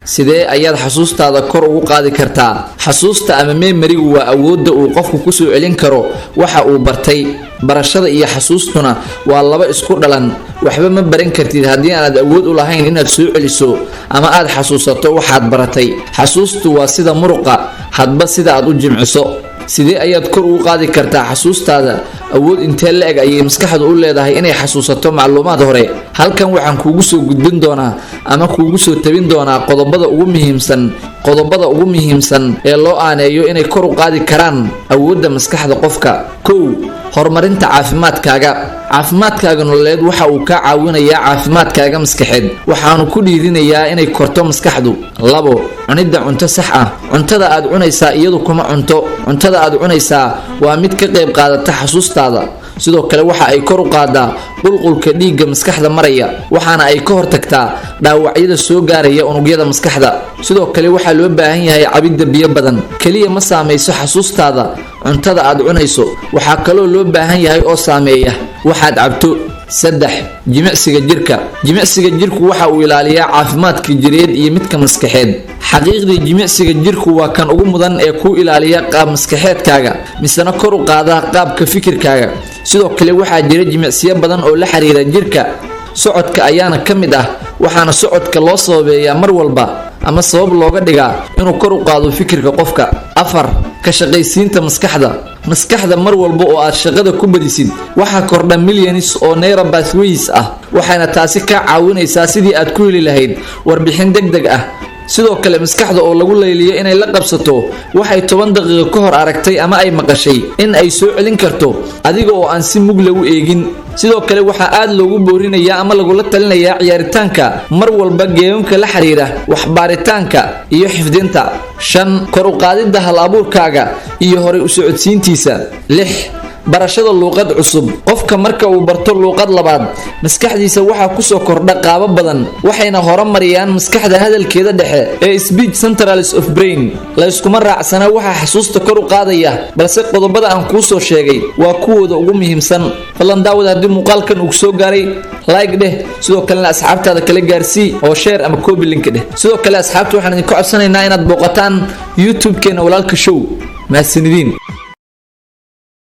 Sidee ayaad xasuustaada kor ugu qaadi kartaa? Xasuusta ama memory-gu waa awoodda uu qofku kusoo celin karo waxa uu bartay. Barashada iyo xasuustuna waa laba isku dhalan. Waxba ma baran kartid haddii aanaad awood u lahayn inaad soo celiso ama aad xasuusato waxaad baratay. Xasuustu waa sida muruqa, hadba sida aad u jimciso. Sidee ayaad kor ugu qaadi kartaa xasuustaada? Awood intee la-eg ayay maskaxdu u leedahay inay xasuusato macluumaad hore? Halkan waxaan kuugu soo gudbin doonaa ama kuugu soo tabin doonaa qodobada ugu muhiimsan ee loo aaneeyo inay kor u qaadi karaan awoodda maskaxda qofka. 1, horumarinta caafimaadkaaga. Caafimaadkaaga nololeed waxa uu kaa caawinayaa caafimaadkaaga maskaxeed, waxaanu ku dhiirinayaa inay korto maskaxdu. 2, cunidda cunto sax ah. Cuntada aad cunaysaa iyadu kuma cunto. Cuntada aad cunaysaa waa mid ka qayb qaadata xasuustaada. Sidoo kale waxa ay kor u qaadaa qulqulka dhiigga maskaxda maraya, waxaana ay ka hortagtaa dhaawacyada soo gaaraya unugyada maskaxda. Sidoo kale waxaa loo baahan yahay cabidda biyo badan. Keliya ma saamayso xasuustaada cuntada aad cunayso, waxaa kaloo loo baahan yahay oo saameeya waxaad cabto. 3, jimicsiga jirka. Jimicsiga jirku waxa uu ilaaliyaa caafimaadka jireed iyo midka maskaxeed. Xaqiiqdii, jimicsiga jirku waa kan ugu mudan ee kuu ilaaliya qaab maskaxeedkaaga, misena kor u qaada qaabka fikirkaaga. Sidoo kale waxaa jira jimicsiyo badan oo la xiriira jirka, socodka ayaana ka mid ah, waxaana socodka loo sababeeyaa mar walba ama sabab looga dhigaa inuu kor u qaado fikirka qofka. 4, ka shaqaysiinta maskaxda. Maskaxda mar walba oo aad shaqada ku badisid, waxaa kordha millions oo neural pathways ah, waxaana taasi kaa caawinaysaa sidii aad ku heli lahayd warbixin deg deg ah. Sidoo kale maskaxda oo lagu layliyo inay la qabsato waxay 10 daqiiqo ka hor aragtay ama ay maqashay in ay soo celin karto adiga oo aan si mugla u eegin. Sidoo kale waxaa aad loogu boorinayaa ama lagula talinayaa ciyaaritaanka mar walba game-amka la xiriira waxbaaritaanka iyo xifdinta. 5, kor u qaadidda hal abuurkaaga iyo horay u socodsiintiisa. 6, barashada luuqad cusub. Qofka marka uu barto luuqad labaad, maskaxdiisa waxaa kusoo kordha qaabo badan, waxayna horumariyaan maskaxda hadalkeeda dhexe ee speech centers of brain. Layskuma raacsana waxaa xasuusta kor u qaadaya, balse qodobada aan kuu soo sheegay waa kuwooda ugu muhiimsan. Fadlan daawad, haddii muuqaalkan uu soo gaaray, like dheh, sidoo kalena asxaabtaada kala gaarsii oo share ama copy link dheh. Sidoo kale, asxaabta, waxaan idinka codsanaynaa inaad booqataan YouTube-keena Walaalka Show. Mahadsanidin.